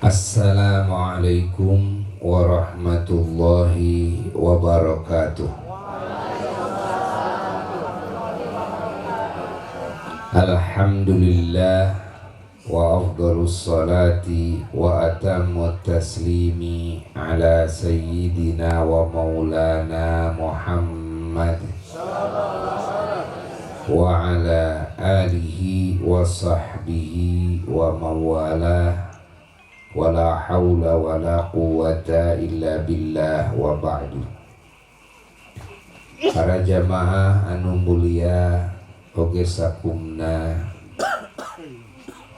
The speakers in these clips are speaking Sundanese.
Assalamualaikum warahmatullahi wabarakatuh. Alhamdulillah wa afdalus salati wa atammu taslimi ala sayyidina wa maulana Muhammad wa ala alihi wa sahbihi wa mawalah. Wala hawla wala quwata illa billah wa ba'du. Para jamaah anu mulia oge sakumna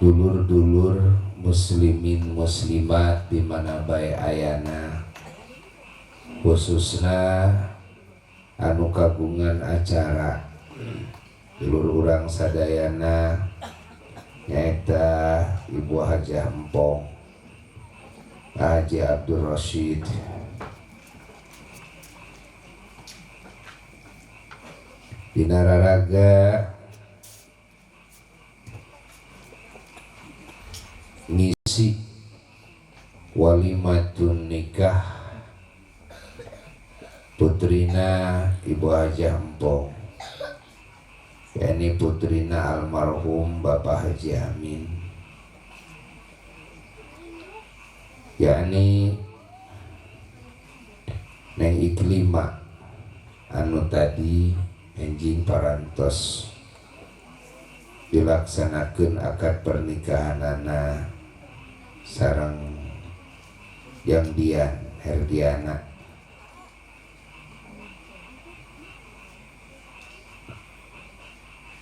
dulur-dulur muslimin muslimat di mana bae ayana, khususna anu kagungan acara dulur urang sadayana nyaeta Ibu Hajah Empong Haji Abdul Rashid, dina raraga ngisi walimatun nikah putrina Ibu Hajah Empong, yakni putrina almarhum Bapak Haji Amin, yakni Neng Iklima anu tadi enjing parantos dilaksanakeun akad pernikahanana sareng yang Dian Herdiana.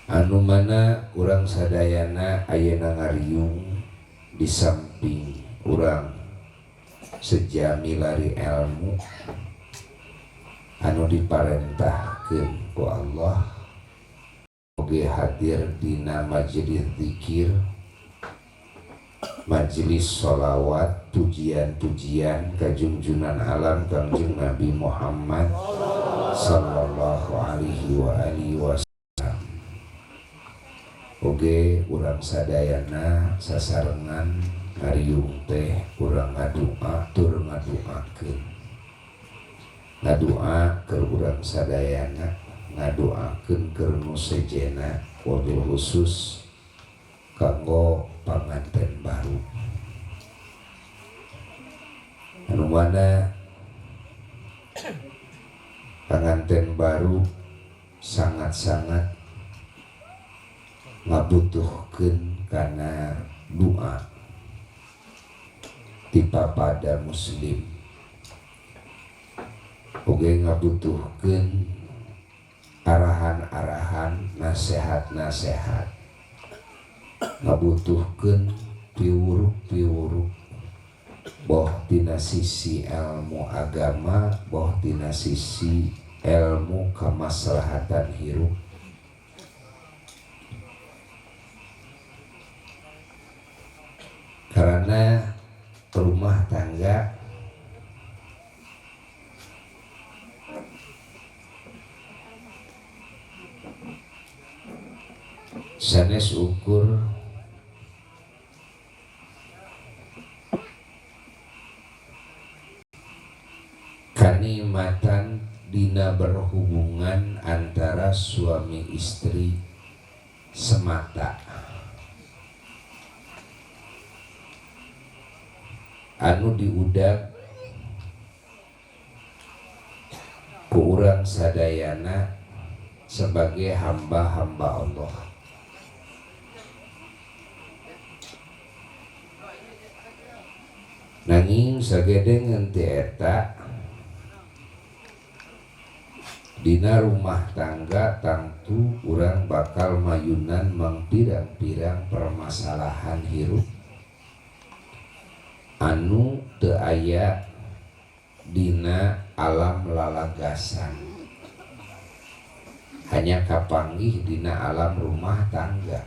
Anu mana urang sadayana ayeuna ngariung di samping urang sejami lari ilmu anu diparentahkeun ku Allah oge hadir dina majelis zikir, majelis sholawat, pujian-pujian kajungjunan alam Kangjeng Nabi Muhammad sallallahu alaihi wa alihi wasallam. Oge urang sadayana sasarengan ngariung teh urang ngadua tur ngaduakeun, ngadua keur urang sadayana, ngaduakeun keur nu sejena, wabil khusus kanggo panganten baru anu mana panganten baru sangat-sangat ngabutuhkeun kana doa tipapada muslim, oge ngabutuhkeun arahan-arahan, nasihat-nasihat, ngabutuhkeun piwuruk-piwuruk boh tina sisi ilmu agama, boh tina sisi ilmu kamaslahatan hirup. Karena rumah tangga sanes ukur kanikmatan dina berhubungan antara suami istri semata, anu diudag ku urang sadayana sebagai hamba-hamba Allah. Nanging sagede ngeunti eta dina rumah tangga tangtu urang bakal mayunan mangpirang-pirang permasalahan hirup anu teu aya dina alam lalagasan, hanya kapanggih dina alam rumah tangga.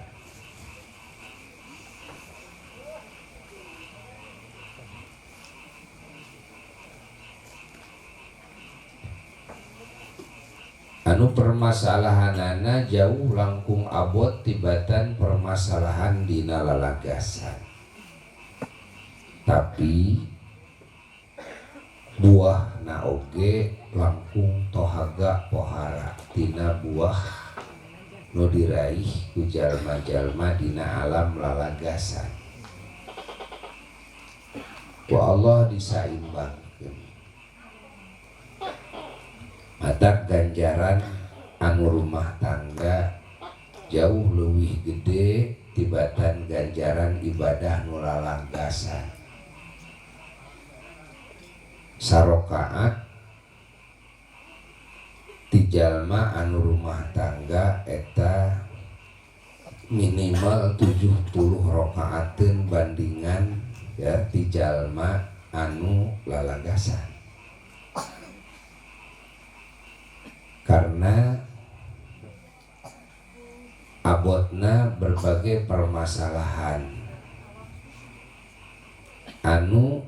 Anu permasalahanana jauh langkung abot tibatan permasalahan dina lalagasan. Tapi buah na oge langkung tohaga pohara tina buah nu diraih ku jalma-jalma dina alam lalagasan. Ku Allah disaimbangkeun. Matak ganjaran anu rumah tangga jauh leuwih gede tibatan ganjaran ibadah nu lalagasan. Sarokaat ti jalma anu rumah tangga eta minimal 70 rokaateun bandingan ya ti jalma anu lalagasan. Karena abotna berbagai permasalahan anu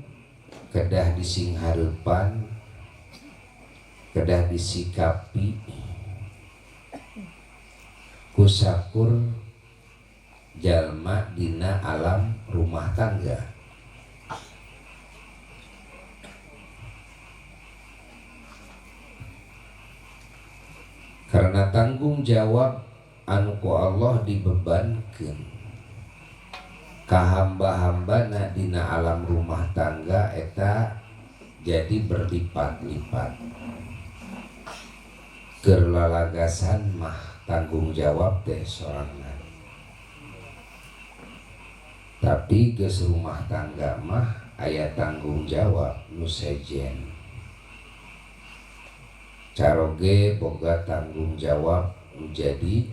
kedah disinghareupan, kedah disikapi kusakur jalma dina alam rumah tangga. Karena tanggung jawab anu ku Allah dibebankeun ka hamba-hambana dina alam rumah tangga eta jadi berlipat-lipat. Keur lalagasan mah tanggung jawab teh sorangan. Tapi geus rumah tangga mah aya tanggung jawab nu sejen. Caroge boga tanggung jawab nu jadi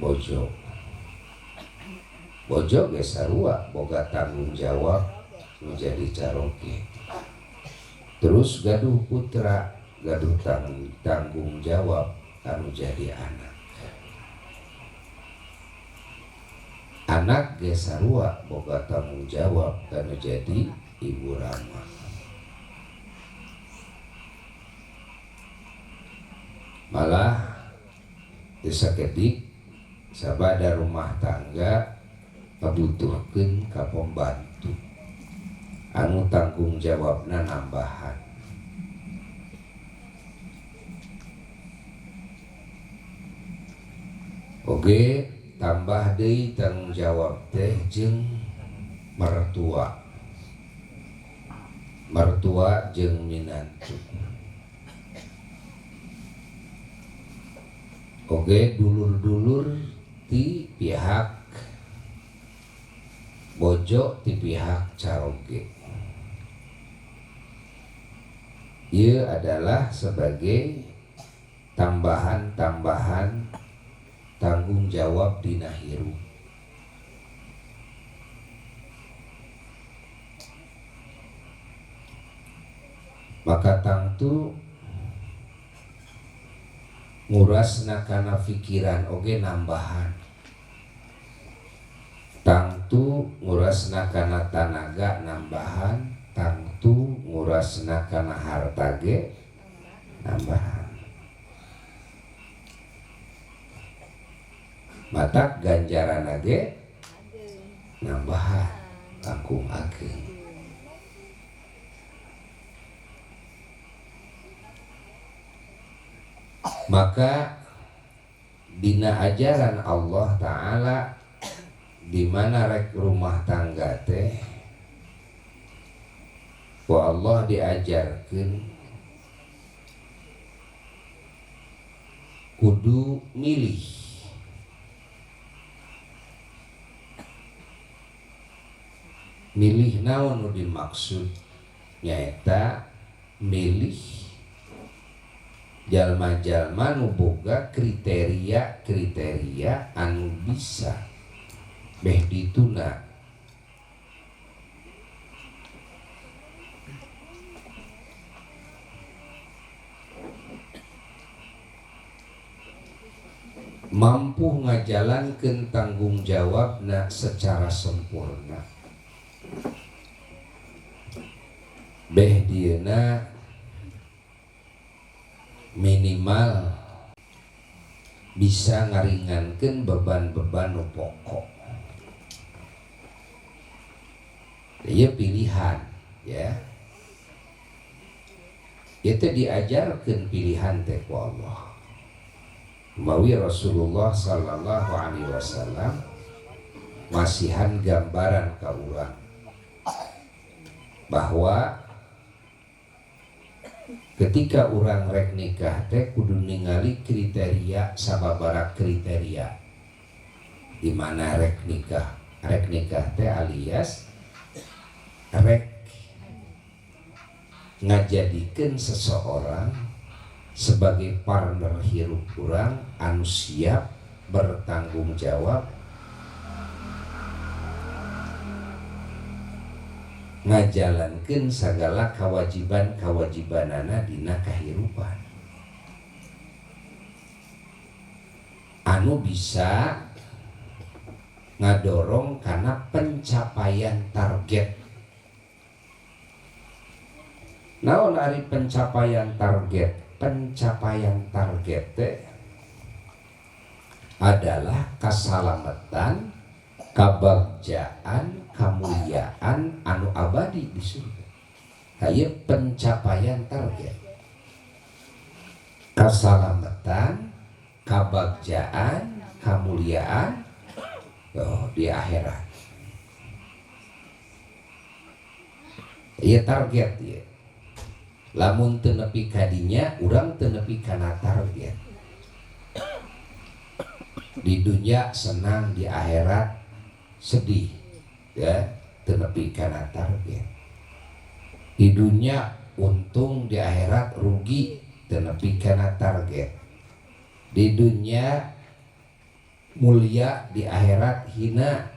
bojo. Bojo ge sarua boga tanggung jawab nu jadi caroge. Terus gaduh putra, gaduh tanggung jawab anu jadi anak. Anak ge sarua boga tanggung jawab anu jadi ibu rama. Malah disakedik sabada rumah tangga kabutuhkeun ka pembantu anu tanggung jawabna nambahan. Oge tambah deui tanggung jawab teh jeung mertua. Mertua jeung minantu. Oge dulur-dulur ti pihak bojo, ti pihak caroge. Ieu adalah sebagai tambahan-tambahan tanggung jawab dina hirup. Maka tangtu ngurasna kana pikiran oge nambahan. Tangtu ngurasna kana tanaga nambahan, tangtu ngurasna kana harta ge nambahan. Matak ganjaran ge nambahan langkung ageng. Maka dina ajaran Allah Ta'ala di mana rek rumah tangga teh ku Allah diajarkeun kudu milih. Milih naon nu dimaksud nyaeta milih jalma-jalma nu boga kriteria-kriteria anu bisa beh dituna mampu ngajalankeun tanggung jawabna secara sempurna. Beh dieuna minimal bisa ngaringankeun beban-beban nu pokok. Ieu pilihan ya. Itu diajarkan pilihan teh ku Allah. Mawi Rasulullah sallallahu alaihi wasallam masihan gambaran ka urang bahwa ketika urang rek nikah teh kudu ningali kriteria sababaraha kriteria di mana rek nikah teh alias rek ngajadikeun seseorang sebagai partner hirup urang anu siap bertanggung jawab ngajalankeun sagala kewajiban-kewajibanana dina kahirupan anu bisa ngadorong karena pencapaian target. Naon ari pencapaian target? Pencapaian target teh adalah kasalamatan, kabagjaan, kamuliaan anu abadi di surga. Ieu pencapaian target. Kasalamatan, kabagjaan, kamuliaan oh, di akhirat. Ieu target ieu. Lamun teu nepi ka dinya, urang teu nepi kana target. Di dunia senang, di akhirat sedih, ya, teu nepi kana target. Di dunia untung, di akhirat rugi, teu nepi kana target. Di dunia mulia, di akhirat hina,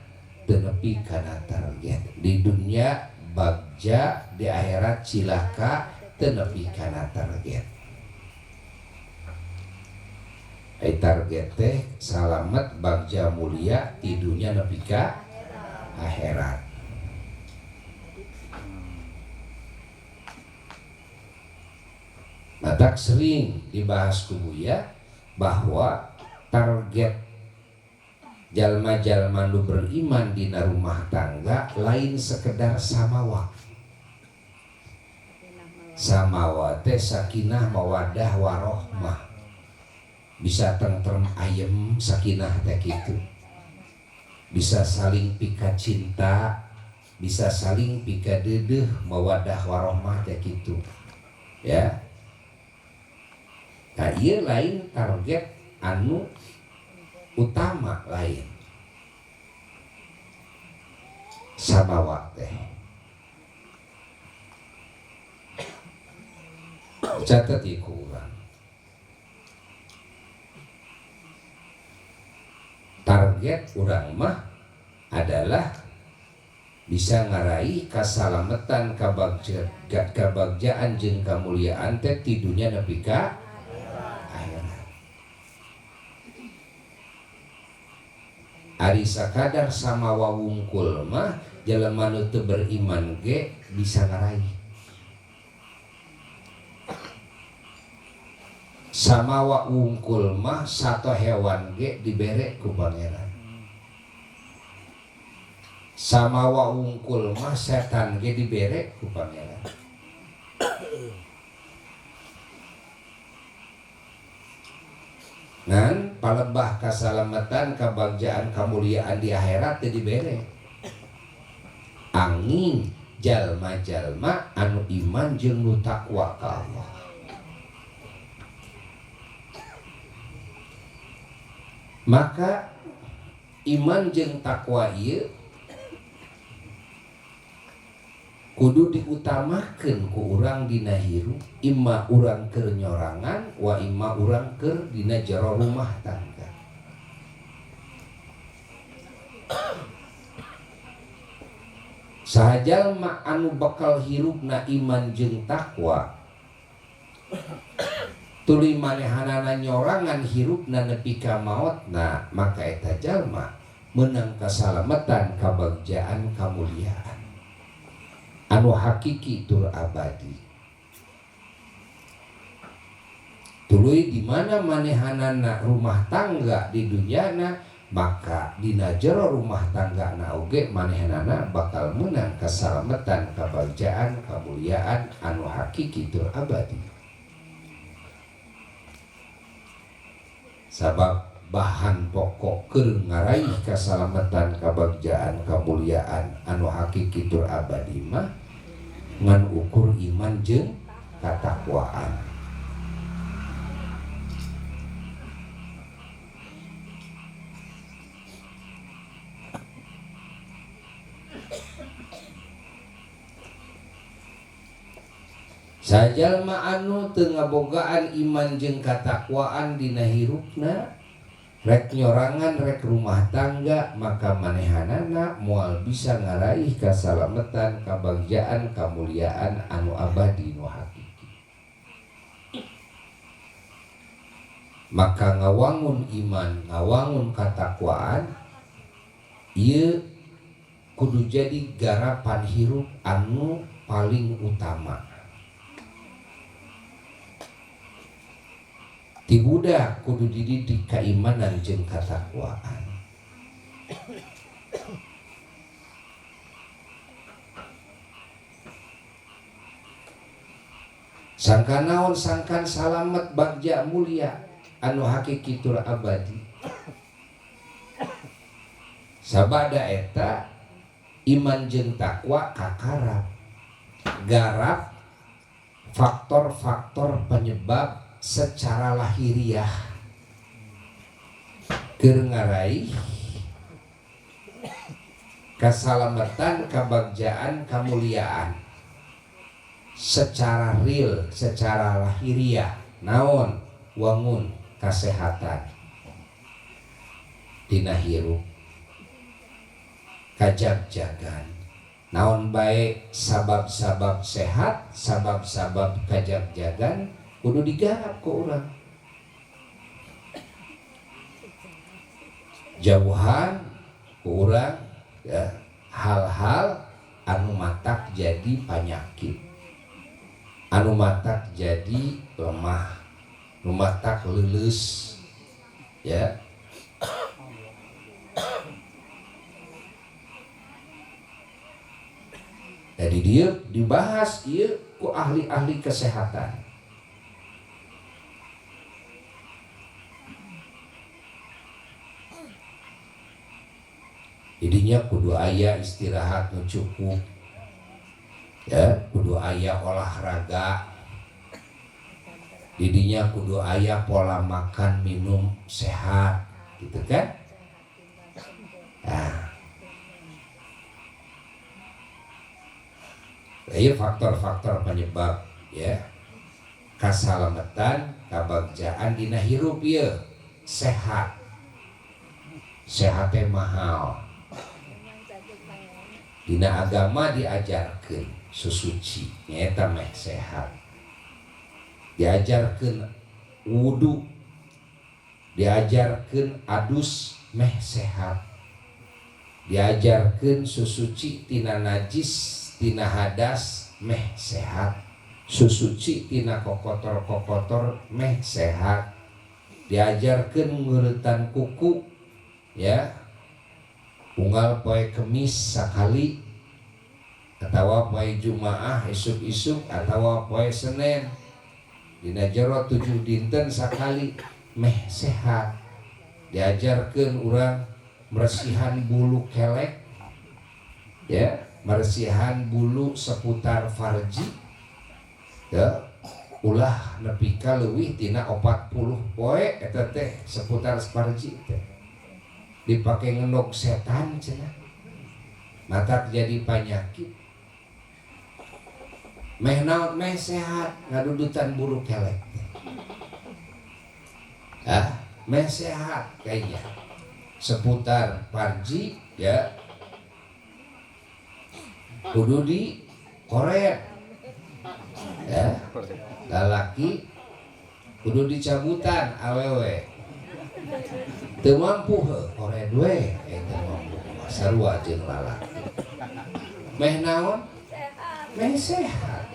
teu nepi kana target. Di dunia bagja, di akhirat cilaka, teu nepi kana target. Ai target teh salamet, bagja, mulia di dunia nepi ka akhirat. Matak sering dibahas ku Buya bahwa target jalma-jalma nu beriman dina rumah tangga lain sekedar samawa. Samawa teh sakinah mawadah warohmah, bisa tentrem ayem sakinah teh kitu, bisa saling pika cinta, bisa saling pika deudeuh mawadah warohmah teh kitu ya. Nah, ieu lain target anu utama, lain samawa teh. Catat ieu ku urang. Target urang mah adalah bisa ngaraih kasalametan, kabagjaan jeung kamuliaan teh ti dunya nepi ka akhirat. Ari sakadar samawa wungkul mah jelema nu teu beriman ge bisa ngaraih. Samawa wungkul mah sato hewan ge dibere ku pangeran. Samawa wungkul mah setan ge dibere ku pangeran. Ngan palebah kasalamatan, kabagjaan, kamuliaan di akhirat teu dibere. Angin jalma-jalma anu iman jeung nu takwa ka Allah. Maka iman jeung takwa ieu kudu diutamakeun ku urang dina hirup, imma urang keur nyorangan wa imma urang keur dina jero rumah tangga. Saha jalma anu bakal hirupna iman jeung takwa, tuluy manehanana nyorangan hirupna nepi ka maotna, maka eta jalma meunang kasalamatan, kabagjaan, kamuliaan anu hakiki tur abadi. Tuluy di mana manehanana rumah tangga di dunyana maka dina jero rumah tangga na oge manehnana bakal menang keselamatan, kebagjaan, kemuliaan anu hakiki tur abadi. Sabab bahan pokok keur ngaraih keselamatan, kebagjaan, kemuliaan anu hakiki tur abadi mah ngan ukur iman jeung katakwaan. Sajalma anu teu ngabogaan iman jeung katakwaan dina hirupna, rek nyorangan rek rumah tangga, maka manehanana moal bisa ngaraih kasalametan, kabagjaan, kamuliaan anu abadi nu hakiki. Maka ngawangun iman, ngawangun katakwaan ieu kudu jadi garapan hirup anu paling utama. Ti budak kudu dididik keimanan jeung katakwaan. Sangkan naon sangkan salamet bagja mulia anu hakiki tur abadi. Sabada eta iman jeung takwa kakarap garap faktor-faktor penyebab secara lahiriah keur ngaraih kasalamatan, kabagjaan, kamuliaan secara real, secara lahiriah. Naon wangun kasehatan dina hirup, kajag-jagan. Naon bae sabab-sabab sehat, sabab-sabab kajag-jagan kudu digarap ku urang. Jauhan ku urang ya, hal-hal anu matak jadi panyakit, anu matak jadi lemah, anu matak leuleus ya. Jadi dia dibahas ieu ku ahli-ahli kesehatan. Jadinya kudu aya istirahat nu cukup ya, kudu aya olahraga, jadinya kudu aya pola makan minum sehat gitu kan. Nah, ini faktor-faktor penyebab ya kasalamatan, kabagjaan dina hirup ieu sehat. Sehatnya mahal. Dina agama diajarkeun susuci nyaeta meh sehat, diajarkeun wudu, diajarkeun adus meh sehat, diajarkeun susuci tina najis tina hadas meh sehat, susuci tina kokotor-kokotor meh sehat, diajarkeun ngeuretan kuku ya unggal poe Kemis sakali atawa poe Jumaah isuk-isuk atawa poe Senin dina jero 7 dinten sakali meh sehat. Diajarkeun urang meresihan bulu kelek ya, meresihan bulu seputar farji ya, ulah nepi ka leuwih tina 40 poe eta teh seputar farji teh dipake ngendog setan cenah matak jadi panyakit. Meh naon meh sehat ngadudutan bulu kelek teh. Ah, meh sehat kayaknya seputar parji ya kudu di koret ya, lalaki kudu dicabutan awewe teu mampu heuh koret we teu mampu sarua jeung lalaki. Meh naon meh sehat.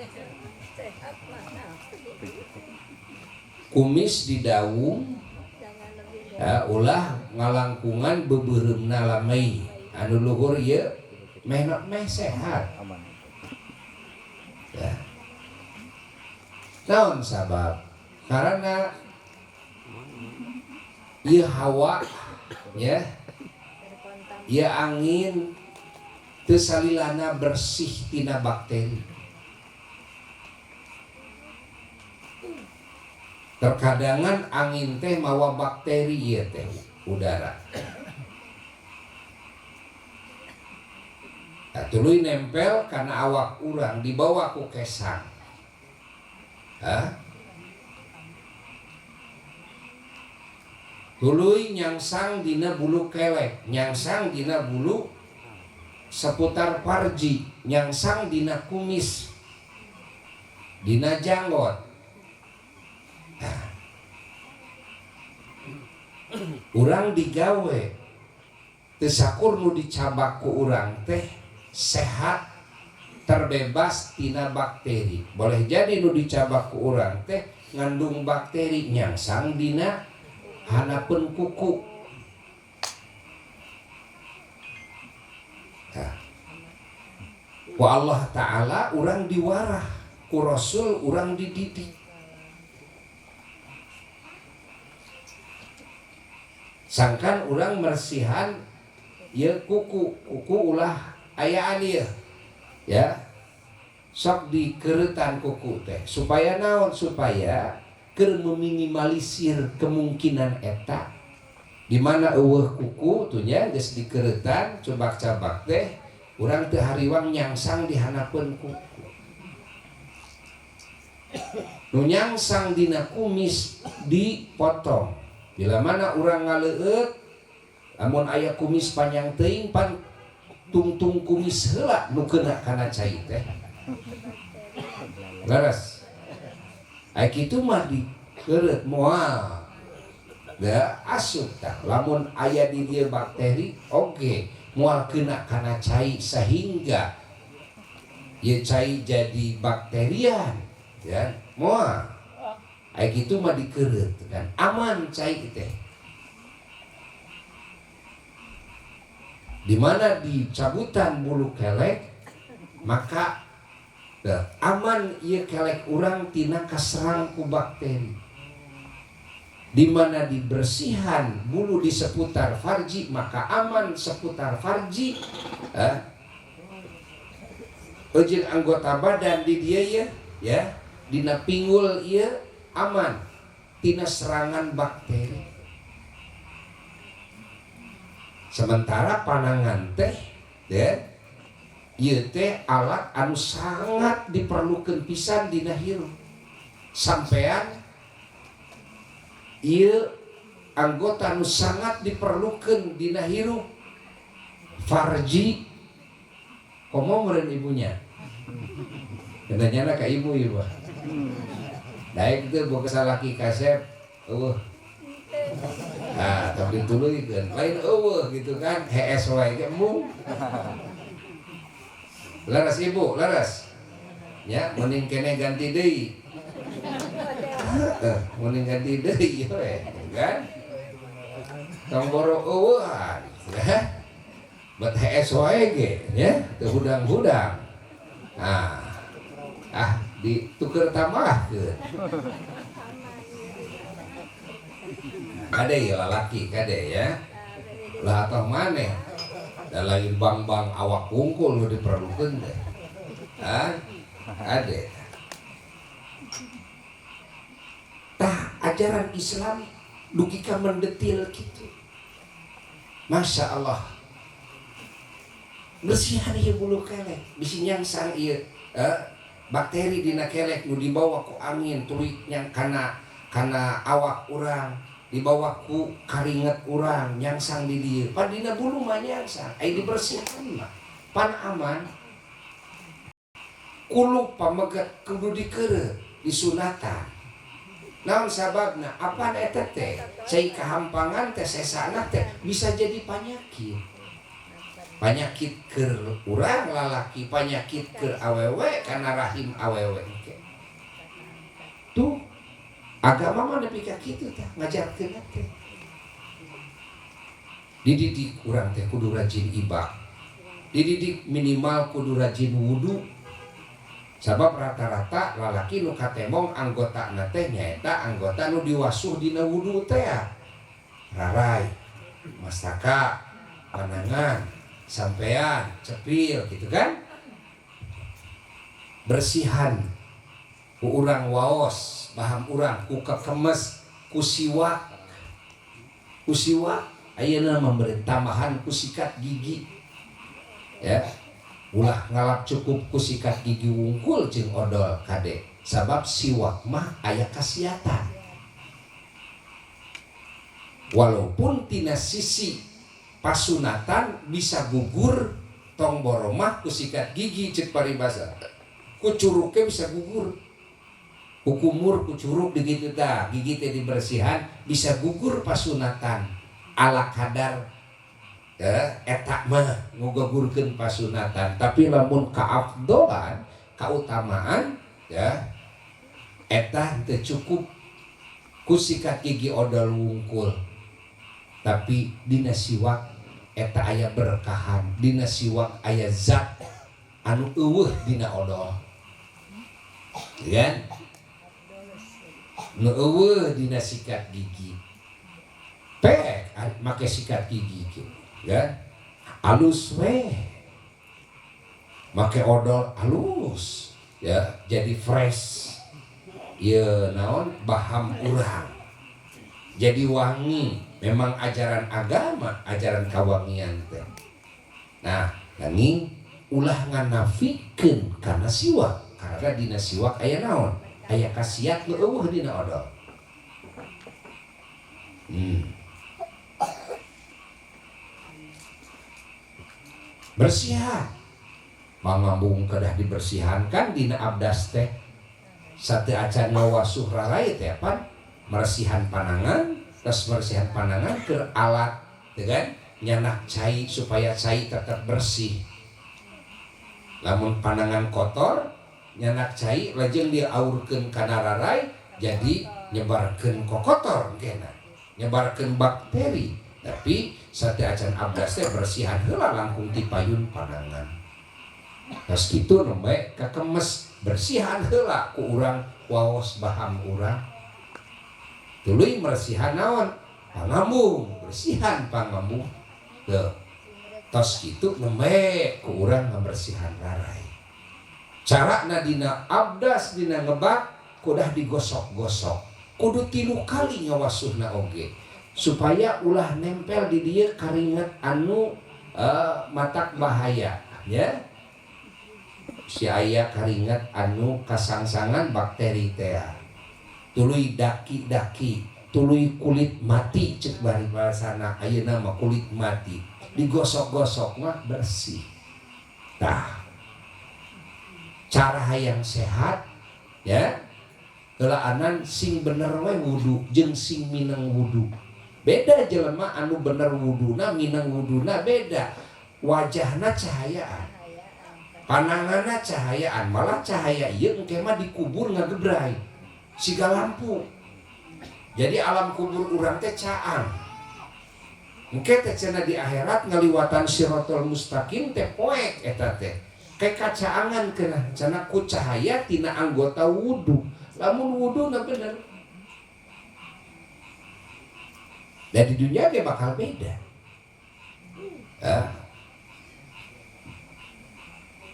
Kumis didaung Ya, ulah ngalangkungan beubeuremna lamei anu luhur ieu meh meh sehat. Ya. Naon sabab? Karena ieu hawa ya, ieu angin teu salilana bersih tina bakteri. Terkadangan angin teh mawa bakteri ieu teh udara. Nah, tuluy nempel kana awak urang dibawa ku kesang. Hah? Tuluy nyangsang dina bulu kelek, nyangsang dina bulu seputar parji, nyangsang dina kumis, dina janggot. Nah, urang digawe teu sakur nu dicabak ku urang teh sehat terbebas tina bakteri. Boleh jadi nu dicabak ku urang teh ngandung bakteri nyangsang dina hanapeun kuku. Nah, ku Allah Ta'ala urang diwarah, ku Rasul urang dididik. Sangkan urang mersihan ieu kuku, kuku ulah ayaan ieu. Ya. Sok dikeretan kuku teh supaya naon? Supaya keur meminimalisir kemungkinan eta di mana eueuh kuku tuh nya geus dikeretan cobak-cabak teh urang teu hariwang nyangsang di hanapeun kuku. Nu nyangsang dina kumis dipotong. Bila mana urang ngaleueut lamun aya kumis panjang teuing pan tungtung kumis heula nu kena kana cai teh. Leres. Ai kitu mah dikeureut moal. Da asup tah lamun aya di dieu bakteri oge moal kena kana cai sehingga ieu cai jadi bakterian ya moal. Ai kitu mah dikeureut kan aman cai teh. Di mana dicabutan bulu kelek maka aman ieu kelek urang tina kaserang ku bakteri. Di mana dibersihan bulu di seputar farji maka aman seputar farji. Eujeun anggota badan di dieu ya, ya dina pinggul ieu aman tina serangan bakteri. Sementara panangan teh ya ieu teh alat anu sangat diperlukeun pisan dina hirup. Sampean ieu anggota anu sangat diperlukeun dina hirup farji komo meureun ibunya. Nanya ka ibu ieu mah. Daek teu boga salaki kasep eueuh. Nah, tapi tuluykeun lain eueuh gitu kan hees wae ge embung. Leres ibu, leres. Ya, mending kene ganti deui. Mending ganti deui we, kan? Tong boro eueuhan, ya. Bet hees wae ge, ya, teu hudang-hudang. Nah, dituker tambahkeun. Kade ya lalaki kade ya. Lah atoh maneh. Da lain bang-bang awak wungkul nu diperlukeun teh. Hah? Kade. Tah ajaran Islam dugi ka mendetil kitu. Masya Allah. Bersihan ieu bulu kelek, bisi nyangsang ieu bakteri dina kelek nu dibawa ku angin tuluy nyang kana awak urang, dibawa ku karinget urang nyangsang di dieu. Pan dina bulu mah nyangsang, ai dibersihan mah pan aman. Kulu pamegat kudu dikeureuh, disunatan. Naon sababna? Apaan eta teh? Cai kahampangan teh sesana teh bisa jadi penyakit. Penyakit keur urang lalaki, penyakit keur awewe kana rahim awewe engke. Tuh agama mah nepi ka kitu tah ngajarkeun teh. Dididik urang teh kudu rajin ibak, dididik minimal kudu rajin wudu. Sabab rata-rata lalaki nu katemong anggota teh nyaeta anggota nu diwasuh dina wudu teh rarai, mastaka, panangan, sampean, cepil gitu kan. Bersihan ku urang waos, baham urang ku kekemes, ku siwak. Ku siwak ayeuna memberi tambahan ku sikat gigi. Ya. Ulah ngalap cukup ku sikat gigi wungkul jeung odol kade. Sabab siwak mah aya kasiatan. Walaupun tina sisi pasunatan bisa gugur tong boromah ku sikat gigi cek paribasa. Ku curugke bisa gugur. Ku kumur ku curug begitu tah, gigi teh dibersihan bisa gugur pasunatan ala kadar ya, eta mah ngugugurkeun pasunatan. Tapi lamun kaafdolan, kautamaan ya eta teu cukup ku sikat gigi odol wungkul. Tapi dina siwak eta aya berkahan, dina siwak aya zat anu eueuh dina odol. Ya kan? Nu eueuh dina sikat gigi. Pek make sikat gigi kieu, ya. Alus we. Make odol alus, ya, jadi fresh. Ieu naon baham urang. Jadi wangi. Memang ajaran agama, ajaran kawangian teh. Nah, nanging ulah nganafikeun kana siwak, karena dina siwak aya naon? Aya khasiat nu eueuh dina odol. Bersihan. Mangambung kedah dibersihan kan dina abdas teh. Sate acan ngawasuh rarai teh pan meresihan panangan, terus meresihan panangan ke alat dengan nyanak cai supaya cai tetap bersih. Lamun panangan kotor, nyanak cai lajeng diaurkeun kana rarai jadi nyebarkeun kokotor kena, nyebarkeun bakteri. Tapi sate acan abdas teh bersihan heula langkung ti payun panangan. Terus kitu nembe kakemes bersihan heula ku urang waos baham urang. Tuluy meresihan naon? Pangambung, bersihan pangambung. Teu. Tos kitu nembe ku urang ngabersihan rarai. Carana dina abdas dina ngebak kudah digosok-gosok. Kudu 3 kali ngawasuhna oge supaya ulah nempel di dieu karingat anu matak bahaya ya. Si aya karingat anu kasangsangan bakteri teh. Tuluy daki-daki, tuluy kulit mati cek bari bahasana ayeuna mah kulit mati. Digosok-gosok mah bersih. Tah. Cara hayang sehat ya. Heulaanan sing bener we wudu jeung sing mineng wudu. Beda jelema anu bener wuduna mineng wuduna beda. Wajahna cahayaan. Pananganna cahayaan, malah cahaya ieu engke mah dikubur ngagebray. Siga lampu. Jadi alam kubur urang teh caang. Engke teh cenah di akhirat ngaliwatan siratal mustaqim teh poek eta teh. Kayak kacaangan kena cenah ku cahaya tina anggota wudu. Lamun wuduna bener. Dan di dunia dia bakal beda.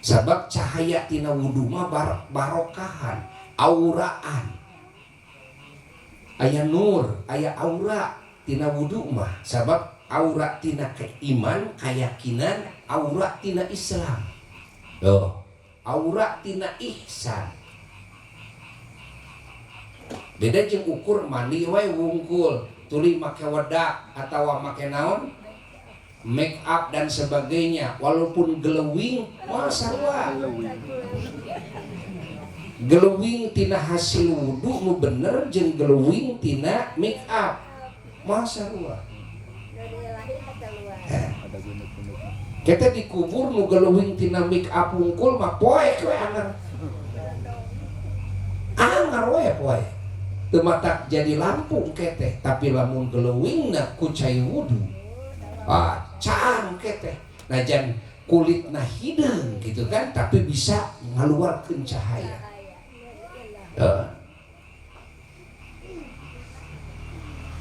Sebab cahaya tina wudu mah barokahan, auraan. Aya nur, aya aura tina wudu mah. Sebab aura tina keiman, keyakinan, aura tina Islam. Tuh, aura tina ihsan. Beda jeung ukur mandi we wungkul, tuluy make wedak atawa make naon? Make up dan sebagainya, walaupun glowing, wah sarua. Glowing tina hasil wudu nu bener jeung glowing tina make up, mah sarua. Kita dikubur nu glowing tina make up wungkul mah poek we anger. Anger we poek. Teu matak jadi lampu kete, tapi lamun glowingna ku cai wudu. Ah, caang teh. Najan kulitna hideung gitu kan, tapi bisa ngaluarkeun cahaya.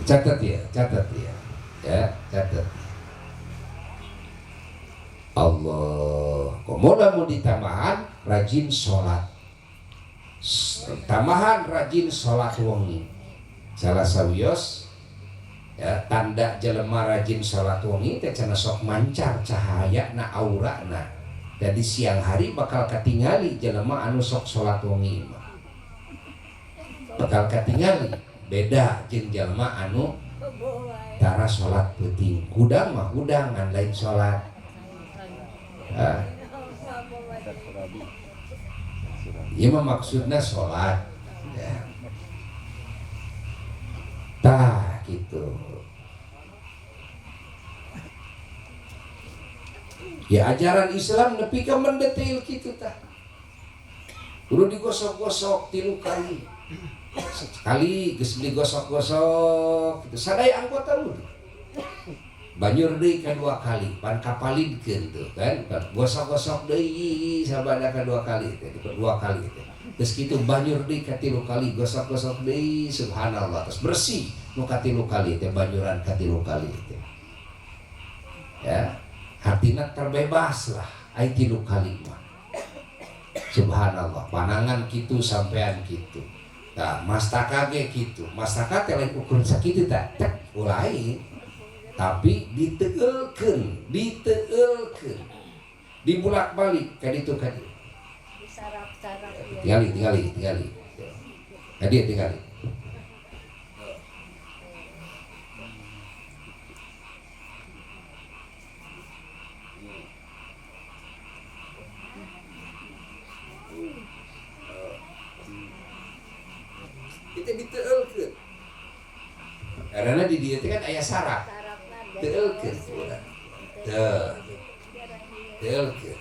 Catat ya, catat ya. Ya, catat. Allah. Komo lamun ditambahan rajin sholat. Tambahan rajin sholat wengi. Salah sawios ya, tanda jelema rajin sholat wengi teh cenah sok mancar cahaya na aura na. Jadi siang hari bakal katingali jelema anu sok sholat wengi mah. Bakal katingali beda jeung jelema anu tara sholat peuting. Hudang mah hudang ngan lain sholat. Ieu mah maksudna sholat ya. Tah gitu. Ya ajaran Islam nepi ka mendetail kitu tah. Kudu digosok-gosok 3 kali. Sekali geus digosok-gosok kitu sadaya anggota wudu. Banjur deui ka 2 kali, pan kapalidkeun tuh kan, gosok-gosok deui sabada ka 2 kali teh, 2 kali teh. Geus kitu banjur deui ka 3 kali, gosok-gosok deui, subhanallah, terus bersih nu ka 3 kali teh, banjuran ka 3 kali teh. Ya, hartina terbebas lah ai 3 kali mah. Subhanallah, panangan kitu sampean kitu. Tah, mastaka ge kitu. Mastaka teh lain ukur sakitu tah, tek lain. Tapi diteulkeun, diteulkeun. Dibulak-balik ka ditu ka dieu. Disarap-sarap ieu. Tingali, tingali, tingali. Ka dieu tingali. Kita diteulkeun. Karena di dieu teh kan aya saraf. Teulkeun urang. Teu. Teulkeun.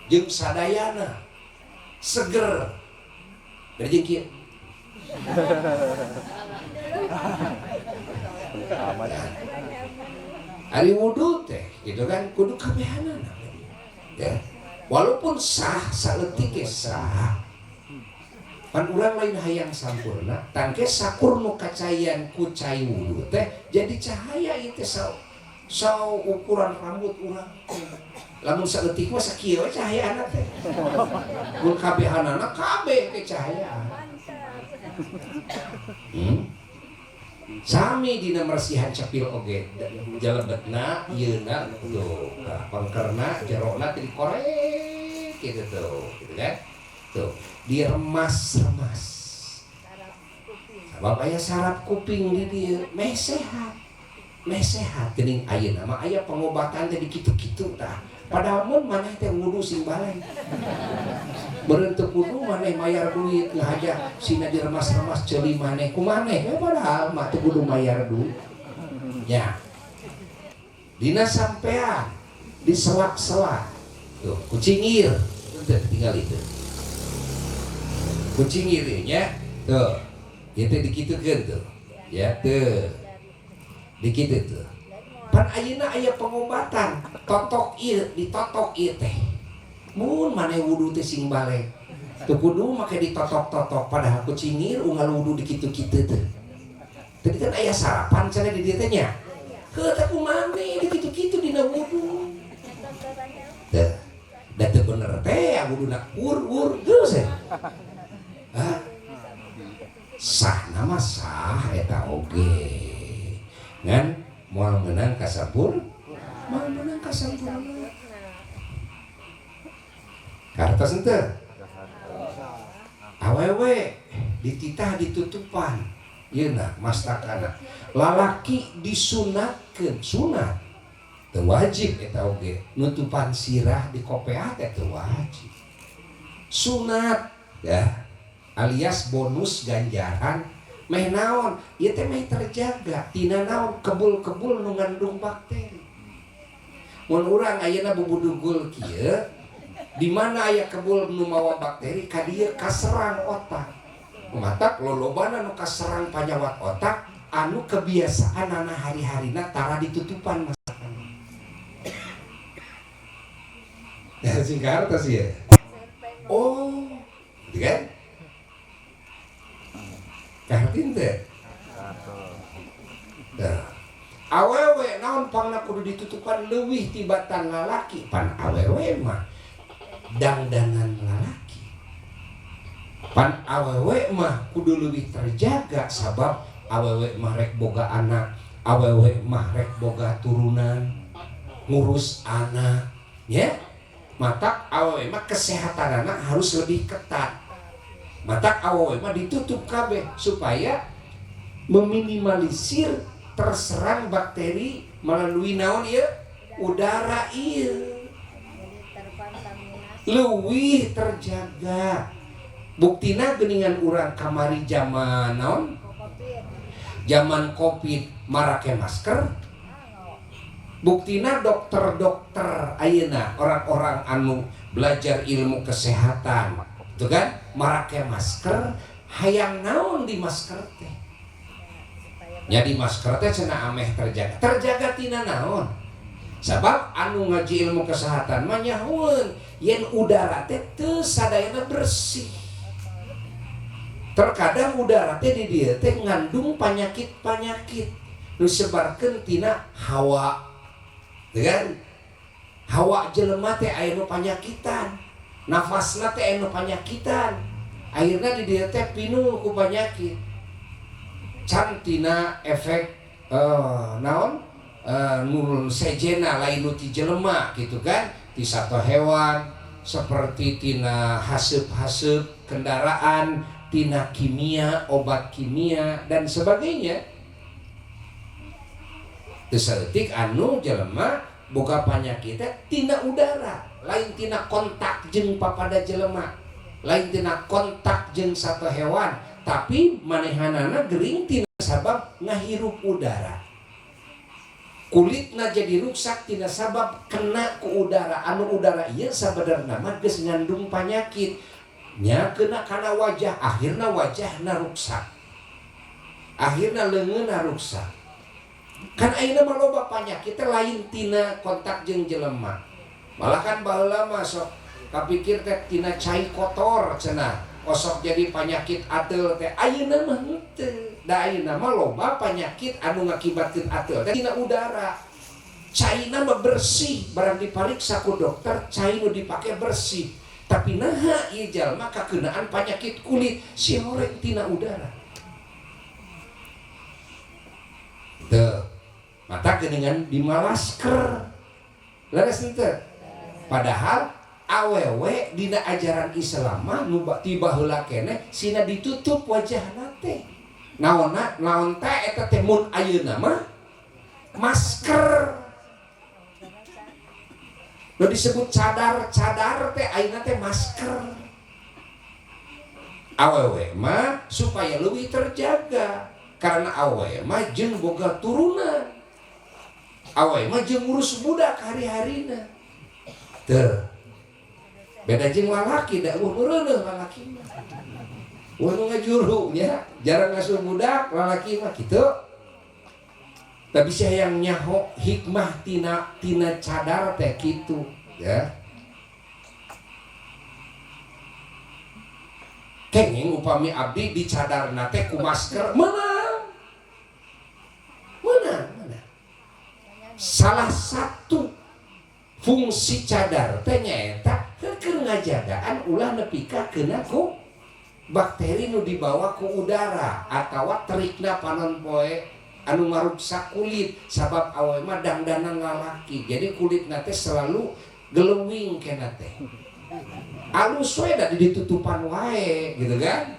Jeung sadayana seger. Dari jeung kieu. Ari wudu teh gitu kan kudu kabehanana. Ya. Walaupun sah saeutik ge sah. Pan urang lain hayang sampurna, tangke sakur nu kacayan ku cai wudu teh jadi cahaya ieu teh sau ukuran rambut urang. Lamun saeutik mah sakieu we cahayaana teh. Mun kabehanana kabeh ke cahayaan. Sami dina mersihan cepil oge jalebetna ieuna tuh pangkerna jerona teh dikorek gitu tuh gitu kan. Tuh diremas-remas. Sabab aya saraf kuping di dieu meh sehat. Meh sehat geuning ayeuna mah aya pengobatan teh dikitu-kitu tah. Padahal mun maneh teh wudu sing balai. Beureun teu kudu maneh mayar duit ngahaja sina diremas-remas ceuli maneh ku maneh we padahal mah teu kudu mayar duit. Nya. Dina sampean diselak-selak. Tuh kucingir teu tinggal itu. Kucing ieu nya tuh ieu teh dikitukeun tuh ya tuh dikitu tuh pan ayeuna aya pengobatan totok ieu ditotok ieu teh mun maneh wudu teh sing balik teu kudu make ditotok-totok padahal kucingir unggal wudu dikitu-kitu teh tadi kan aya sarapan cenah di dieu teh nya heuh teh kumaneh dikitu-kitu dina wudu teh da teu bener teh wuduna ur-ur geus teh. Hah? Sah nama sah eta oge ngan moal meunang kasampur moal meunang kasampurna kartos henteu awewe dititah ditutupan yeuna mastakana lalaki disunatkeun sunat teu wajib eta oge nutupan sirah di kopeah teh teu wajib sunat ya alias bonus ganjaran meh naon ieu teh meh terjaga tina naon kebul-kebul nu ngandung bakteri mun urang ayeuna bubudugul kieu di mana aya kebul nu mawa bakteri ka dieu kaserang otak matak lolobana nu kaserang panyawat otak anu kebiasaanana hari-harina tara ditutupan masakan. Sing kahartos ya. Oh, gitu kan? Kaharti teh. Nah, awewe naon pangna kudu ditutupan leuwih tibatan lalaki, pan awewe mah dangdanan lalaki. Pan awewe mah kudu leuwih terjaga sabab awewe mah rek boga anak, awewe mah rek boga turunan, ngurus anak, ya. Matak awewe mah kesehatan anak harus lebih ketat. Matak awewe mah ditutup kabeh supaya meminimalisir terserang bakteri melalui naon ieu udara ieu. Leuwih terjaga. Buktina geuningan urang kamari zaman naon? Zaman Covid marake masker. Buktina dokter-dokter ayeuna orang-orang anu belajar ilmu kesehatan, itu kan marake masker, hayang naon di masker teh? Jadi masker teh cenah ameh terjaga. Terjaga tina naon? Sabab anu ngaji ilmu kesehatan mah nyahoeun yen udara teh teu sadayana bersih. Terkadang udara teh di dieu teh ngandung panyakit-panyakit nu disebarkeun tina hawa. Kan? Hawa jelema teh aya nu panyakitan, nafasna teh aya nu panyakitan, akhirna di dieu teh pinuh ku panyakit. Can tina efek naon nurun sejena lain nu ti jelema gitu kan, ti sato hewan seperti tina haseup-haseup kendaraan, tina kimia, obat kimia dan sebagainya. Saeutik anu jelema boga panyakit tina udara, lain tina kontak jeung papada jelema, lain tina kontak jeung satu hewan, tapi manehanana gering tina sabab ngahirup udara. Kulitna jadi ruksak tina sabab kena ku udara, anu udara ieu sabenerna mah geus ngandung panyakit. Nya kena kana wajah, akhirna wajahna ruksak. Akhirna leungeunna ruksak. Kan ayeuna mah loba panyakit teh lain tina kontak jeung jelema. Malah kan baheula mah sok kapikir teh tina cai kotor cenah, osok jadi panyakit ateul teh. Ayeuna mah henteu. Da ayeuna mah loba panyakit anu ngakibatkeun ateul teh tina udara. Caina mah bersih, barang dipariksa ku dokter cai nu dipake bersih. Tapi naha ieu jalma kakeunaan panyakit kulit si horeng tina udara. Teu. Mata geuningan dimalasker. Leres henteu? Padahal awewe dina ajaran Islam mah nu tiba heula keneh sina ditutup wajahna teh. Naonna naon teh eta teh mun ayeuna mah masker. Nu disebut cadar-cadar teh ayeuna teh masker. Awewe mah supaya leuwih terjaga karena awewe mah jeung boga turunan. Awewe mah jeung ngurus budak hari-harina. Teu. Beda jeung lalaki da eueuh meureuneuh lalaki mah. Eueuh nu ngajuru nya, jarang ngasuh budak lalaki mah kitu. Tapi saya yang nyaho hikmah tina cadar teh kitu ya. Kenging upami abdi di cadarna teh ku masker meunang. Meunang, meunang. Salah satu fungsi cadar teh nyaeta keur ngajagaan ulah nepi ka keuna ku bakteri nu dibawa ku udara atawa terikna panon poe anu ngaruksak kulit sabab awewe mah dangdanan lalaki jadi kulitna teh selalu glowing kena teh alus we da ditutupan wae gitu kan.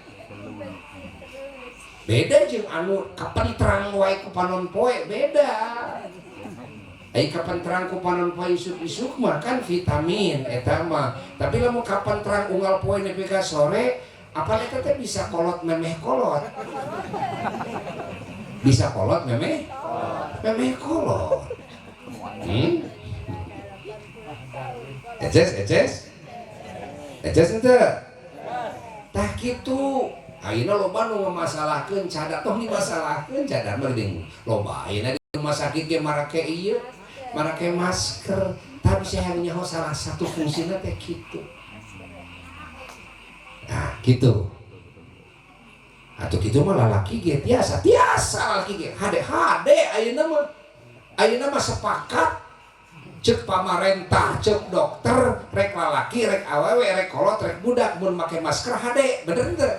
Beda jeung anu kapentrang wae ku panon poe beda. Ai kapentrang ku panon poe isuk-isuk mah kan vitamin eta mah, tapi lamun kapentrang unggal poe nepi ka sore apal eta teh bisa kolot memeh kolot. Bisa kolot memeh? Memeh kolot. Eces, eces. Eces henteu? Tah kitu. Ayeuna loba nu ngamasalahkeun cadar, tong dimasalahkeun cadar mah geuning. Loba ayeuna di rumah sakit ge marake ieu, marake masker. Tapi saya nyaho salah satu fungsina teh kitu. Nah, gitu. Atau kitu mah lalaki ge tiasa, tiasa lalaki ge. Hade hade ayeuna mah sepakat cek pamarentah, cek dokter, rek lalaki, rek awewe, rek kolot, rek budak mun make masker hade, bener teu?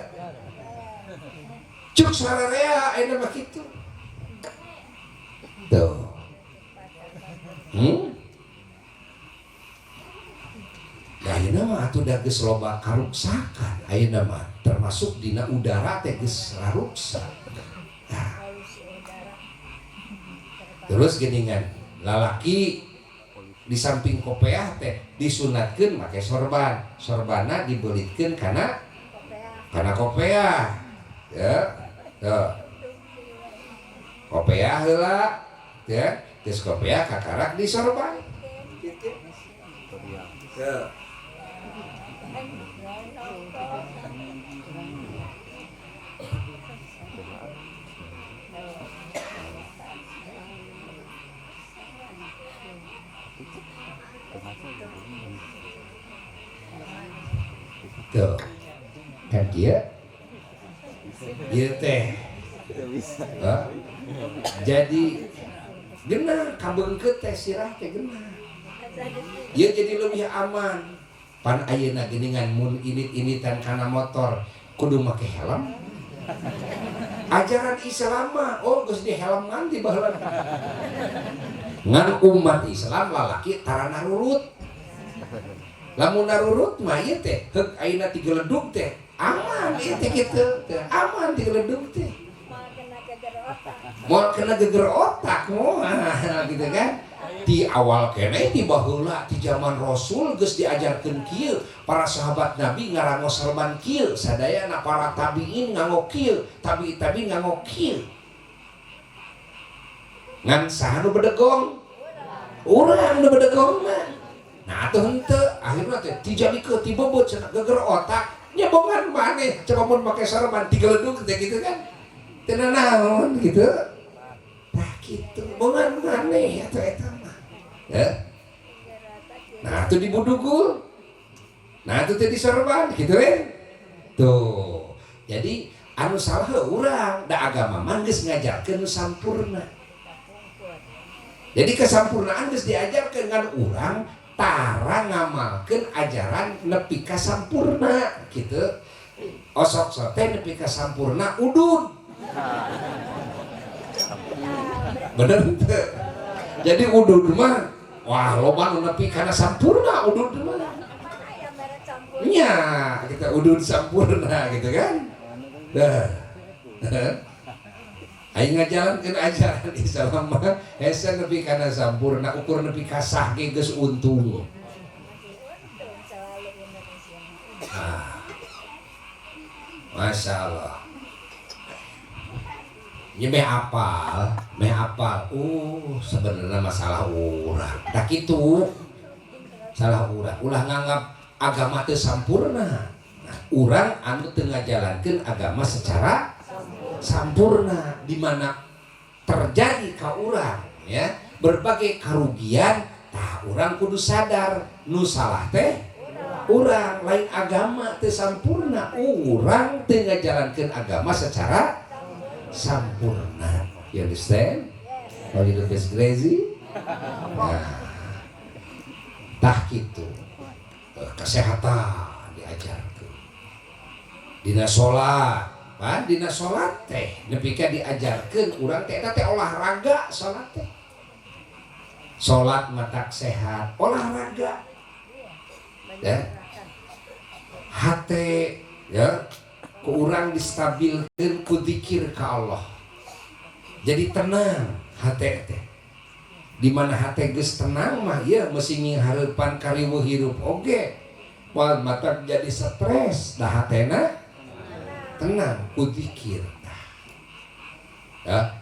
Cek sararea ayeuna mah kitu. Tuh. Nah, ayeuna mah atuh da geus loba karuksakan ayeuna mah termasuk dina udara teh geus raruksak. Nah. Terus geuningan lalaki di samping kopeah teh disunatkeun make sorban, sorbana dibelitkeun kana kopeah. Ya. Tuh. Kopeah heula ya, geus kopeah kakarak di sorban. Gitu. Tuh. Tuh. Kan kieu? Ieu teh. Jadi genah kabeungkeut teh sirah teh genah. Ieu jadi lebih aman. Pan ayeuna geuningan mun init-initan kana motor kudu make helm. Ajaran Islam mah oh geus di helm ngan di baheula. Ngan umat Islam lalaki tara narurut. Lamun narurut mah ieu teh heuk ayeuna tigeledug teh aman ieu teh kitu teh aman tigeledug teh. Moal kena geger otak moal gitu kan. Di awal keneh di baheula di zaman Rasul geus diajarkeun kieu, para sahabat Nabi ngarango sorban kieu, sadayana para tabiin nganggo kieu, tabi-tabi nganggo kieu. Ngan saha nu bedegong? Urang nu bedegong mah. Nah atuh henteu akhirna teh dijadikeun tibebet cenah geger otak nyebongan maneh coba mun make sorban tigeledug teh gitu kan. Teu nanaon gitu. Tah kitu bongan maneh atuh eta mah. Ya. Nah atuh dibudugul. Nah atuh teh disorban gitu kan. Tuh. Jadi anu salah urang da agama mah geus ngajarkeun nu sampurna. Jadi kesampurnaan geus diajarkeun ngan urang tara ngamalkeun ajaran nepi ka sampurna gitu. Osok sote nepi ka sampurna udud. Bener teu? Jadi udud mah wah loba nu nepi kana sampurna udud mah. Nya, kita udud sampurna gitu kan. Dah. Aing ngajalankeun ajaran Islam mah hese nepi kana sampurna ukur nepi ka sah ge geus untung. Ah. Masya Allah. Nya meh apal. Sebenarnya masalah urang. Tah kitu. Salah urang. Ulah nganggap agama teu sampurna. Nah, urang anu teu ngajalankeun agama secara sampurna di mana terjadi ka urang ya berbagai kerugian tah urang kudu sadar nu salah teh urang lain agama teu sampurna urang teu ngajalankeun agama secara sampurna. You understand? How you look is crazy? Nah, tah kitu kesehatan diajarkeun dina salat. Pan dina salat teh nepi ka diajarkeun urang teh eta teh olahraga salat teh. Salat matak sehat, olahraga. Ya. Hate ya ku urang distabilkeun ku zikir ka Allah. Jadi tenang hate teh. Di mana hate geus tenang mah ieu meusi nghareupan kariweuh hirup oge. Moal matak jadi stres, da hatena tenang ku zikir. Ya.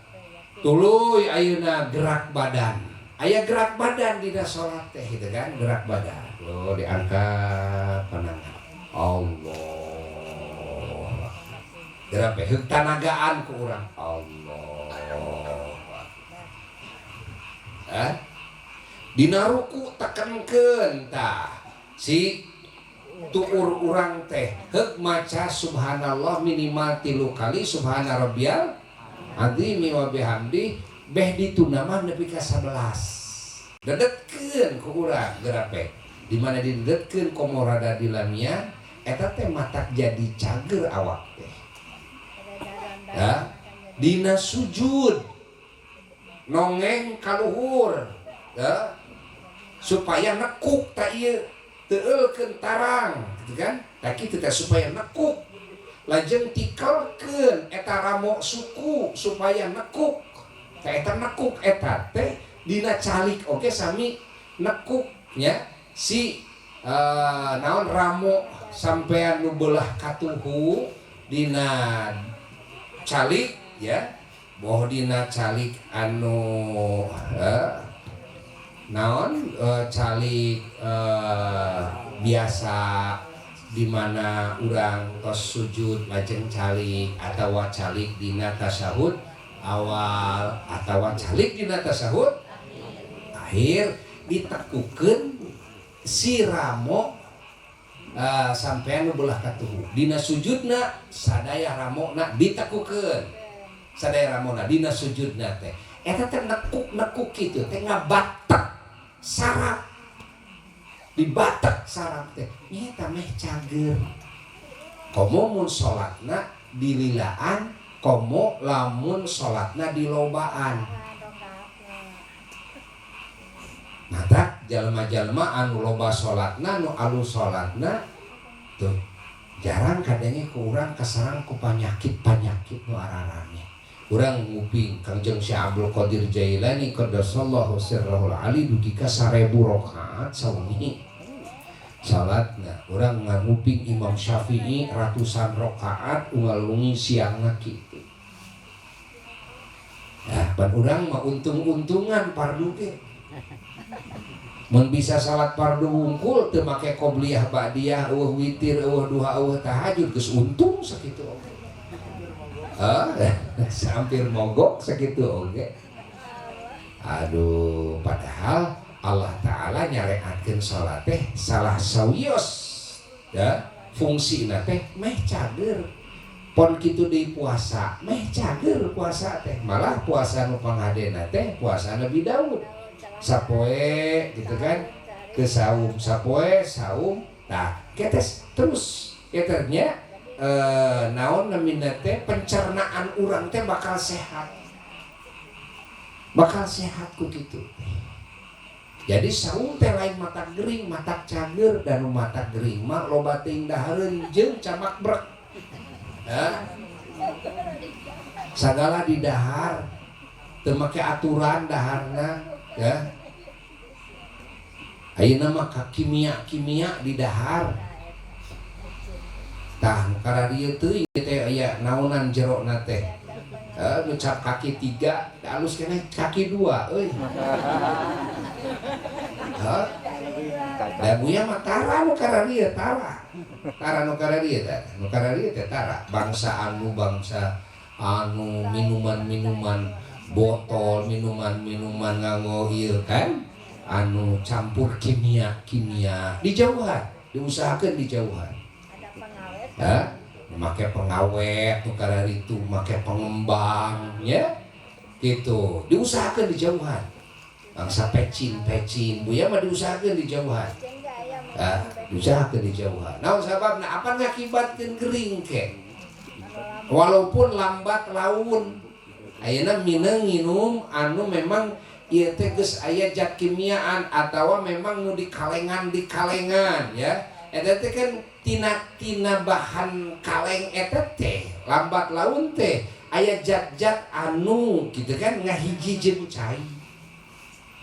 Tuluy ayeuna gerak badan. Aya gerak badan dina salat teh gitu kan, gerak badan. Loh diangkat panangan. Allah. Gerak teh heuk tanagaan ku urang. Allah. Dina ruku tekenkeun tah si tuur urang teh heuk maca subhanallah minimal 3 kali subhana rabbiyal azimi wa bihamdi beh dituna mah nepi ka 11. Dedetkeun ku urang gerape. Di mana didedetkeun komo rada dilamia eta teh matak jadi cager awak teh. Ya, dina sujud nongeng kaluhur ya, supaya nekuk ta ieu teueulkeun tarang gitu kan tah kitu teh supaya nekuk lajeng tikelkeun eta ramo suku supaya nekuk tah eta nekuk eta teh dina calik oge sami nekuk nya si naon ramo sampean nu beulah katuhu dina calik ya boh dina calik anu naon calik biasa di mana urang tos sujud lajeng calik atawa calik dina tasyahud awal atawa calik dina tasyahud akhir ditekukeun si ramo sampean nu beulah katuhu dina sujudna sadaya ramona ditekukeun sadaya ramona dina sujudna teh eta teh nekuk-nekuk kitu teh ngabatek saraf dibatek saraf teh nyata meh cager komo mun salatna dililaan komo lamun salatna dilobaan matak jalma-jalma anu loba salatna nu alus salatna tuh jarang kadangnya ku urang kaserang ku panyakit-panyakit nu ararane. Urang nguping Kangjeng Syekh Abdul Qadir Jailani qaddasallahu sirrahul ali dugi ka 1000 rakaat sawengi salatna. Urang nguping Imam Syafi'i ratusan rakaat unggal wengi siangna kitu. Nah, pan urang mah untung-untungan pardu ge. Mun bisa salat fardu wungkul teu make qobliyah ba'diyah eueuh witir eueuh duha eueuh tahajud geus untung sakitu oge. Hampir mogok sakitu oge. Aduh, padahal Allah Ta'ala nyareatkeun salat teh salah sawios ya, fungsina teh meh cager. Pon kitu deui puasa, meh cager puasa teh. Malah puasa nu panghadena teh puasa Nabi Daud. Sapoe gitu kan ke saum sapoe saum nah ketes terus keternya naon namina teh pencernaan urang teh bakal sehat ku kitu. Jadi saum teh lain mata gering mata cager dan mata gering mah loba teuing dahareun jeung camak brek ya. Sagala di dahar teu make aturan daharna ya. Ayeuna mah ka kimia-kimia di dahar. Tah nu kararieu teuing teh aya naonan jerona teh. Nu cap kaki 3, alus keneh kaki 2 euy. Hah? Da buya mah tara nu kararieu tara. Tara nu kararieu teh, nu kararieu teh tara. Bangsa anu minuman-minuman botol minuman-minuman nganggo ieu kan anu campur kimia dijauhan, diusahakeun dijauhan. Ada pengawet. Ya, make pengawet nu kararitu, make pengembang ya. Gitu, diusahakeun dijauhan. Bangsa pecin-pecin, buya mah diusahakeun dijauhan. Ya, diusahakeun dijauhan. Naon sababna? Apa ngakibatkeun gering ke? Walaupun lambat laun ayeuna mineng nginum anu memang ieu teh geus aya zat kimiaan atawa memang nu dikalengan ya eta teh kan tina bahan kaleng eta teh lambat laun teh aya zat-zat anu gitu kan ngahiji jeung cai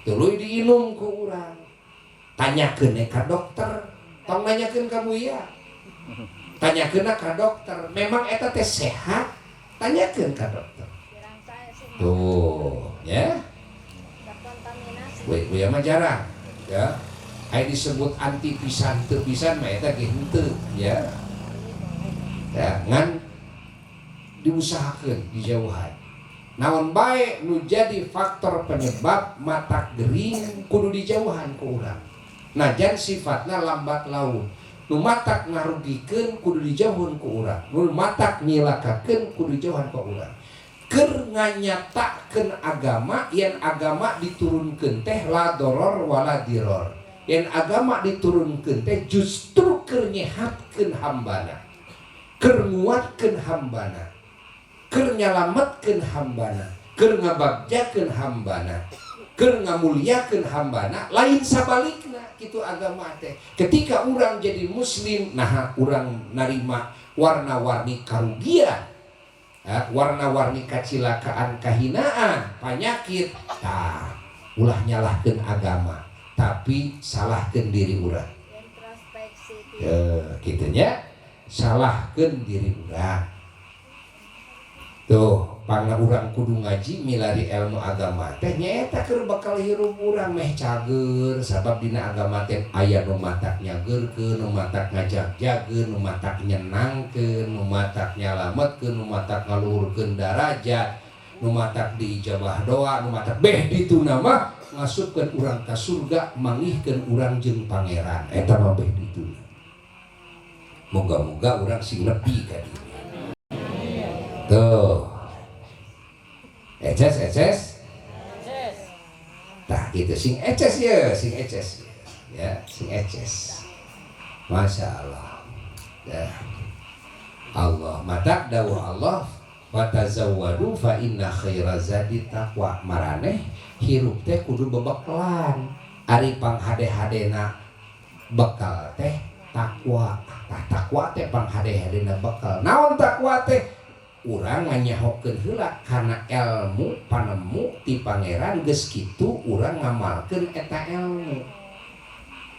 tuluy diinum ku urang tanyakeun ka dokter tong nanyakeun ka buya tanyakeun ka dokter memang eta teh sehat tanyakeun ka dokter. Tuh, ya. Buya mah jarang, ya. Aya disebut anti pisan teu pisan mah eta ge henteu, ya. Ya, ngan diusahakeun dijauhan. Naon bae nu jadi faktor penyebab matak gering kudu dijauhan ku urang. Najan sifatna lambat laun. Nu matak ngarugikeun kudu dijauhan ku urang. Nu matak nyilakakeun kudu dijauhan ku urang. Keur nganyatakeun agama, yen agama diturunkeun teh la doror wala diror. Yen agama diturunkeun teh justru keur nyehatkeun hambana, keur nguatkeun hambana, keur nyalametkeun hambana, keur ngabagjakeun hambana, keur ngamuliakeun hambana, lain sabalikna kitu agama teh. Ketika urang jadi muslim, nah urang narima warna-warni karugian, warna-warni kacilakaan, kahinaan, penyakit, tah ulah nyalahkeun agama, tapi salahkeun diri urang. Introspeksi. Ya, kitu nya, salahkeun diri urang. Tuh, pangna urang kudu ngaji milari ilmu agama teh nyaeta keur bakal hirup urang meh cager, sabab dina agama teh aya nu matak nyageurkeun, nu matak ngajag-jagkeun, nu matak nyenangkeun, nu matak nyalametkeun, nu matak ngaluhurkeun darajat, nu matak diijabah doa, nu matak beh dituna mah ngasupkeun urang ka surga, mangihkeun urang jeung pangeran. Eta mah beh dituna. Moga-moga urang sing nepi ka dieu. Tuh. Eces, eces. Tah gitu sing eces ya, sing eces. Ya, sing eces. Masya Allah. Ya. Allah matak dawuh Allah watazawwadu fa inna khaira zadi taqwa. Maraneh hirup teh kudu bebekalan. Ari panghade-hadena bekal teh takwa. Tah takwa teh panghade-hadena bekal. Naon takwa teh? Urang nganyahokeun heula kana ilmu panemu ti pangeran, geus kitu urang ngamalkeun eta ilmu.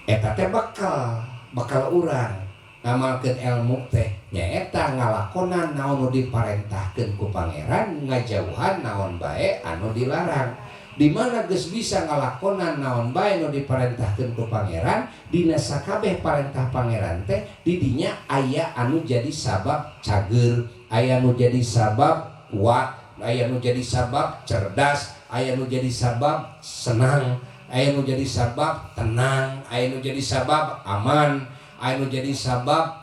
Eta teh bekal, bekal urang ngamalkeun ilmu teh nyaeta ngalakonan naon nu diparentahkeun ku pangeran, ngajauhan naon bae anu dilarang. Di mana geus bisa ngalakonan naon bae nu diparentahkeun ku pangeran, dina sakabeh parentah pangeran teh didinya aya anu jadi sabab cager, aya nu jadi sabab kuat, aya nu jadi sabab cerdas, aya nu jadi sabab senang, aya nu jadi sabab tenang, aya nu jadi sabab aman, aya nu jadi sabab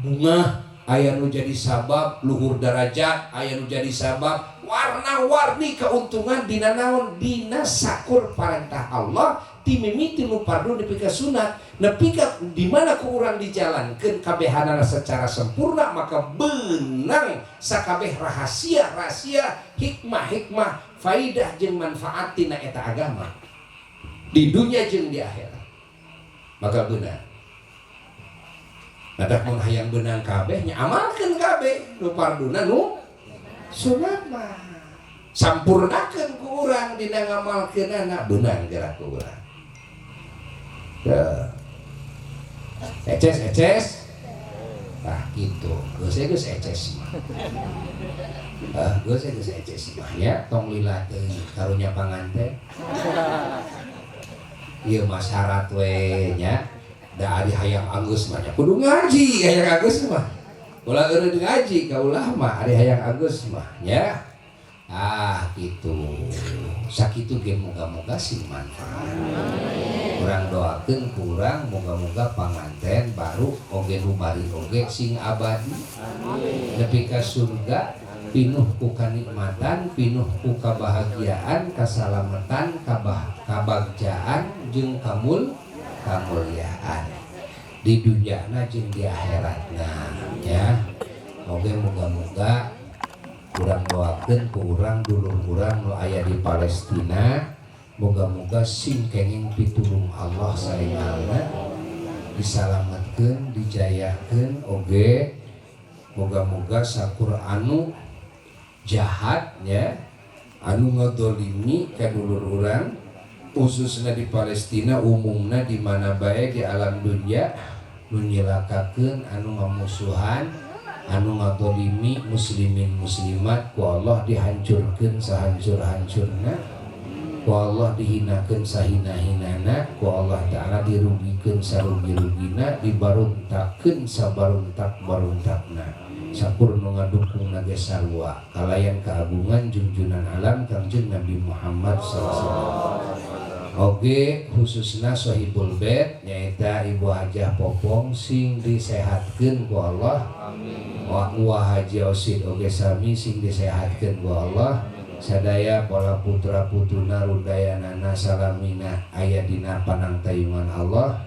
bungah, aya nu jadi sabab luhur darajat, aya nu jadi sabab warna-warni keuntungan dina naon, dina sakur parentah Allah ti mimiti nu fardu nepi ka sunat, nepi ka di mana ku urang dijalankeun kabehanana secara sempurna, maka benang sakabeh rahasia-rahasia, hikmah-hikmah, faidah jeung manfaat tina eta agama di dunia jeung di akhirat bakal beunang. Matak mun hayang beunang kabeh nya amalkeun kabeh nu farduna nu sunat mah sampurnakeun ku urang dina ngamalkeunana, beunang gerak ku urang. Ya. Eces, eces. Tah kitu. Geus geus eces mah. Ah, geus geus eces mah nya, tong lila teuing karunya panganten. Ieu mah syarat we nya. Da ari hayang anggeus mah nya kudu ngaji, hayang anggeus mah. Ulah eureun ngaji ka ulah mah ari hayang anggeus mah nya. Ah gitu. Sakitu ge moga-moga sing manfaat. Urang doakeun ku urang moga-moga panganten baru oge nu bari oge sing abadi. Nepi ka surga pinuh ku kanikmatan, pinuh ku kabahagiaan, kasalamatan, kabagjaan jeung kamulyaan di dunyana jeung di akhiratna ya. Oge moga-moga urang doakeun ku urang dulur urang nu aya di Palestina, moga-moga sing kenging pitulung Allah saengalna, disalametkeun, dijayakeun. Oge moga-moga sakur anu jahat ya, anu ngadolimi ka dulur urang khususnya di Palestina, umumna di mana bae di alam dunia, nu nyilakakeun, anu ngamusuhan, anu ngadolimi muslimin muslimat, ku Allah dihancurkeun sahancur-hancurna, ku Allah dihinakeun sahina-hinana, ku Allah Ta'ala dirugikeun sarugi-rugina, dibaruntakkeun sabaruntak-baruntakna. Sakur nu ngadukung nage sarua kalayan keagungan junjunan alam Kangjeng Nabi Muhammad sallallahu alaihi wasallam. Oge khususna Sohibul Bait nyaeta Ibu Hajah Popong sing disehatkeun ku Allah. Amin. Wa Haji Osid oge sami sing disehatkeun ku Allah. Sadaya pola putra putuna rudayanana salamina aya dina panangtayungan Allah.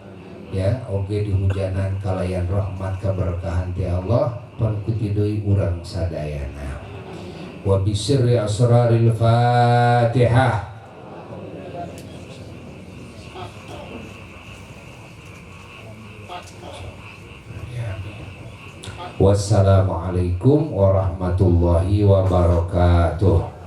Ya oge dihujanan kalayan rahmat keberkahan ti Allah pangkuti deui urang sadayana. Wa bisirri asraril Fatihah. Wassalamualaikum warahmatullahi wabarakatuh.